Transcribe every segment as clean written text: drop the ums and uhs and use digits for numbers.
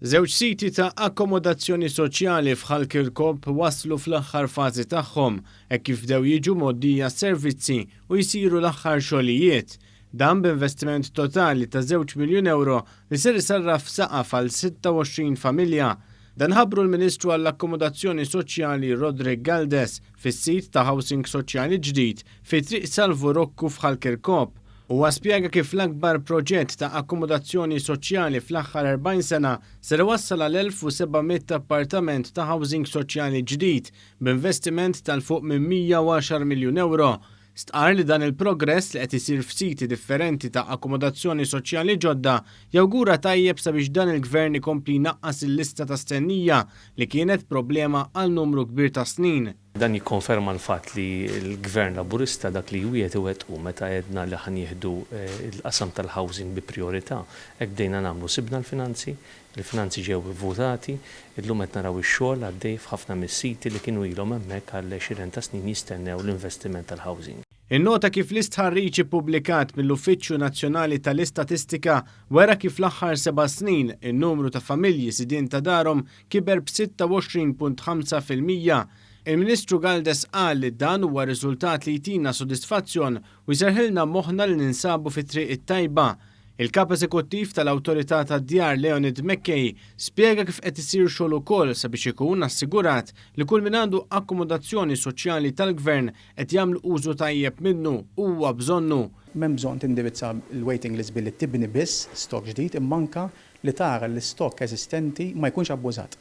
Żewġ siti ta' akkomodazzjoni soċjali f'Ħal Kirkop waslu fl-aħħar fażi tagħhom hekk kif bdew jiġu mgħoddija s-servizzi u jsiru l-aħħar xogħlijiet. Dan b'investiment totali ta' żewġ miljun ewro li ser isarraf f'saqaf għal 26 familja. Dan ħabbru l-Ministru għall-Akkomodazzjoni Soċjali Roderick Galdes fis-sit ta' housing soċjali ġdid fi Triq Salvu Rokku f'Ħal Kirkop. Huwa spjega kif l-akbar proġett ta' akkomodazzjoni soċjali fl-aħħar 40 sena ser iwassal għal 1,700 appartament ta' housing soċjali ġdid b'investiment ta' 'l fuq minn 110 miljun ewro. Stqarr li dan il-progress li qed isir f'siti differenti ta' akkomodazzjoni soċjali ġodda jawgura tajjeb sabiex dan il-Gvern ikompli jnaqqas il-lista ta' stennija li kienet problema għal numru kbir ta' snin. Dan jikkonferma l-fatt li l-Gvern Laburista dak li jwiegħed iwettqu. Meta għedna li ħa nieħdu l-qasam tal-housing bi prijorità, hekk bdejna nagħmlu. Sibna l-finanzi, il-finanzi ġew ivvutati, illum qed naraw ix-xogħol għaddej f'ħafna mis-siti li kienu ilhom hemmhekk għal għexieren ta' snin jistennew l-investiment tal-housing. Innota kif l-istħarriġ ippubblikat mill-Uffiċċju Nazzjonali tal-Istatistika wera kif fl-aħħar seba' snin in-numru ta' familji sidien ta' darhom kiber b'26.5%. Il-Ministru Galdes qal li dan huwa riżultat li jtina sodisfazzjon u jserħilna moħħna li ninsabu fit-triq it-tajba. Il-Kap Eżekuttiv tal-Awtorità tad-Djar Leonid McKay spjega kif qed isir xogħol ukoll sabiex ikun assigurat li kull min għandu akkomodazzjoni soċjali tal-Gvern qed jagħmlu użu tajjeb minnu u huwa bżonnu. M'hemm bżonn tindirizza l-waiting list billi tibni biss stock ġdid imma anke li tara li l-istock eżistenti ma jkunx abbużat.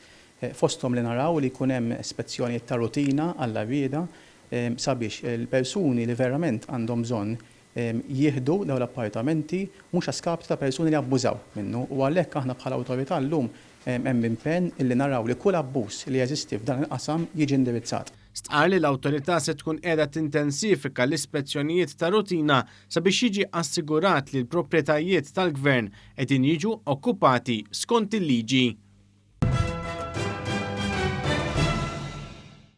Fosthom li naraw li jkun hemm spezzjonijiet ta' rutina għall-għarrieda sabiex il-persuni li verament għandhom bżonn jieħdu dawn l-appartamenti mhux a skapitu ta' persuni li abbużaw minnu u għalhekk aħna bħala awtorità llum hemm impenn illi naraw li kull abbuż li jeżisti f'dan il-qasam jiġi indirizzat. Stqarr li l-awtorità se tkun qiegħda tintensifika l-ispezzjonijiet ta' rutina sabiex jiġi assigurat li l-proprjetajiet tal-Gvern qegħdin jiġu okkupati skont il-liġi.